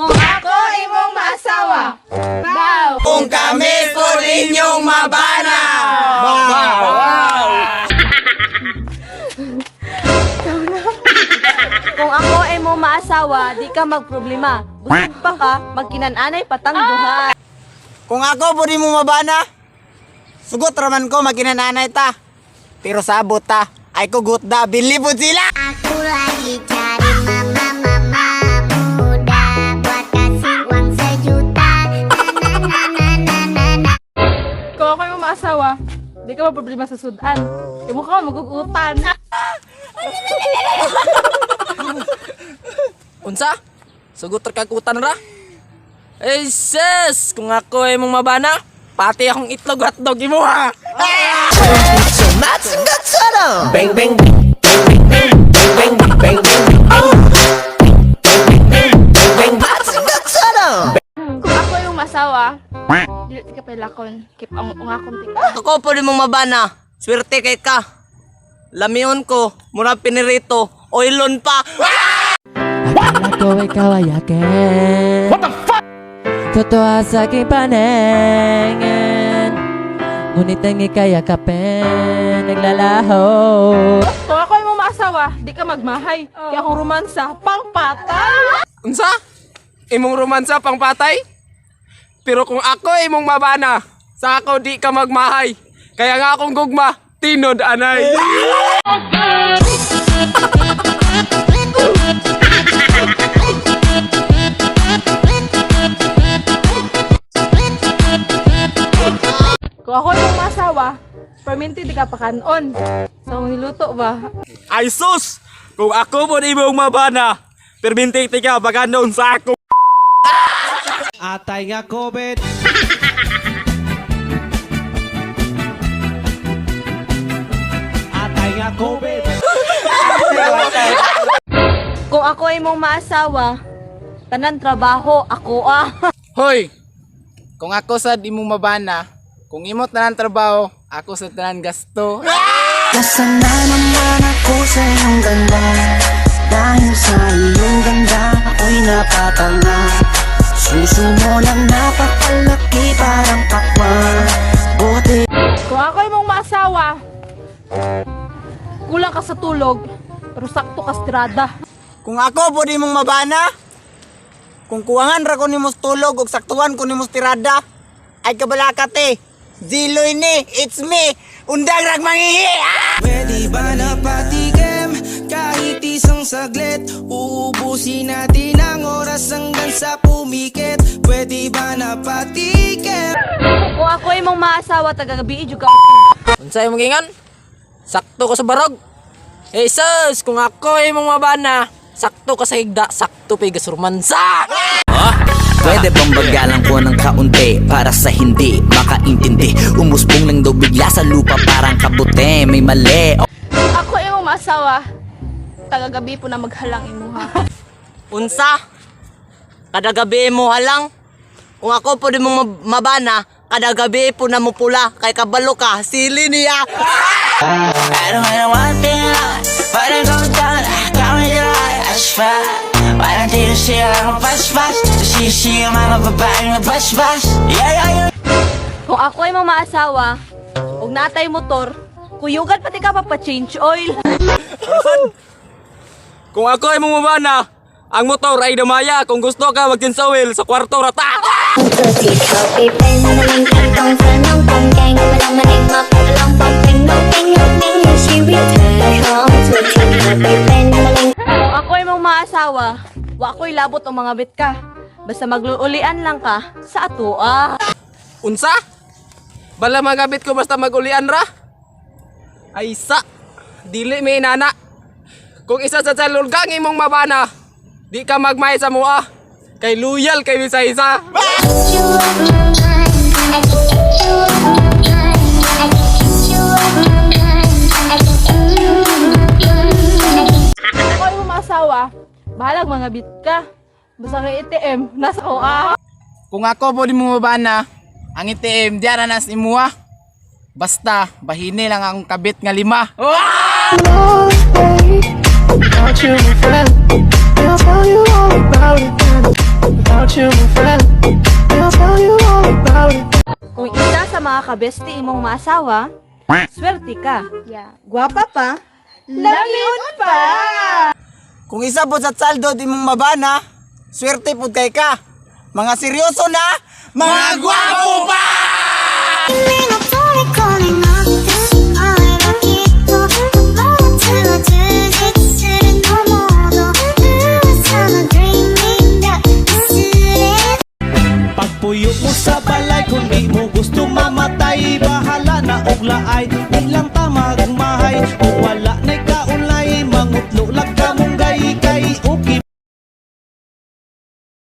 Kung ako imong maasawa, bow! Kung kami po ninyong mabana! Bow! Kung ako imong maasawa, di ka magproblema. Busog pa ka, magkinananay patang duha. Kung ako po mo mabana, sugot raman ko maginananay ta. Pero sabot ta, ay ko gutda, bilibod sila! Aku lagi cari mama mama muda buat kasih uang 1 juta. Na na na na na na. Kung ako yung maasawa, di ka maproblema sa sudan. Imo ka magugutan. Unsa? Sugot ra kag utan ra? Eh sis, kung ako ay mong mabana, pati akong itlog hotdog imo ha. Bang bang bang bang bang bang bang bang bang bang. Kung ako yung maasawa, dili ka pailakon. Keep ang ungakon tika. Ako po mong mabana, swerte kay ka. Lamion ko, mura pinirito, oilon pa. Akala ko ikaw ay akin. What the fuck? Totoo sa aking paningin, ngunit ang ika'y yakapin, naglalaho. Kung ako yung maasawa, di ka magmahay. Kaya akong romansa, pangpatay. Unsa? Imong romansa pang patay? Pero kung ako imong mabana, sa ako di ka magmahay. Kaya nga akong gugma, tinod anay. Kung ako yung maasawa, perminti di ka pakanon. Sa akong niluto ba? Ay sus! Kung ako po imong mabana, perminti ka baka noon sa ako. Atay nga COVID. Atay nga COVID. Kung ako imong maasawa, tanan trabaho, ako ah. Hoy! Kung ako sad imong mabana, kung imo tanan trabaho, ako sa tanan gasto. Nasana naman ako sa iyong ganda. Dahil sa iyong ganda ako'y napatanga. Suso mo lang napakalaki parang pakwan. Bote Kung ako yung maasawa, kulang ka sa tulog, pero sakto ka sa tirada. Kung ako po mong mabana, kung kuwangan ra ko nimo sa tulog ug saktuan ko nimo sa tirada, ay kabalakat eh. Ziloy ni, it's me, undang rag mangihi! Ah! Pwede ba na patikim kahit isang saglit? Uubusin natin ang oras hanggang sa pumikit. Pwede ba na patikim? Kung ako imong maasawa, tagagabi jud ka. Unsa imong gingon? Sakto ko sa barog. Eh sus, kung ako imong mabana, sakto ka sa higda, sakto pay gasurmansa. Pwede bang bagalan ko ng kaunti para sa hindi makaintindi? Umusbong lang daw bigla sa lupa parang kabute. May mali. Kung ako yung maasawa, tagagabi po na maghalang imuha. Unsa? Kada gabi mo halang. Kung ako po di mong mabana, kada gabi po na mo pula, kay kabalo ka, sili niya. I don't wanna want it, but I go down. Kami asphalt. Parang tinusira ang paspas. Sisi ang mga babaeng nabasbas. Yeah. Kung ako imong maasawa, ug natay motor, kuyugan pati ka pa pa-change oil. Kung ako ay mong mabana, ang motor ay damaya. Kung gusto ka, magsinsawil sa kwarto rata. ที่เขาไปเป็นมะเร็งที่ต้องเธอน้องปองแกงเวลามะเร็งมาปกลองปองเป็นน้องเป็นน้องเป็นในชีวิตเธอของทุกที่เธอไปเป็นมะเร็ง Kung ako imong maasawa, wa ko'y labot o mga bit ka. Basta magluulian lang ka sa atoa. Unsa? Bala magabit ko basta magulian ra? Ay sa, dili may nana. Kung isa sa salulgang imong mabana, di ka magmay sa mua. Kay loyal kay bisa isa. You off my mind. I can get you off my mind. I can get you off my mind. I can get you off my mind. I can Kung ako yung maasawa, bahalag mga bit ka. Basta kay ATM, nasa ko ah. Kung ako po di mo mabana, ang ATM diara nas imuha. Basta bahini lang akong kabit nga lima. about you, my friend. I'll tell you all about it. Kung isa sa mga kabesti imong maasawa, swerte ka. Yeah. Gwapa pa, lamion pa! Kung isa po sa saldo di mong mabana, swerte pud kay ka. Mga seryoso na, mga gwapo pa! 君の虜になってしまえばきっと友達は充実するのもの噂の dreaming が忘れ Pagpuyo mo sa balay, kung di mo gusto mamatay, bahala na og laay.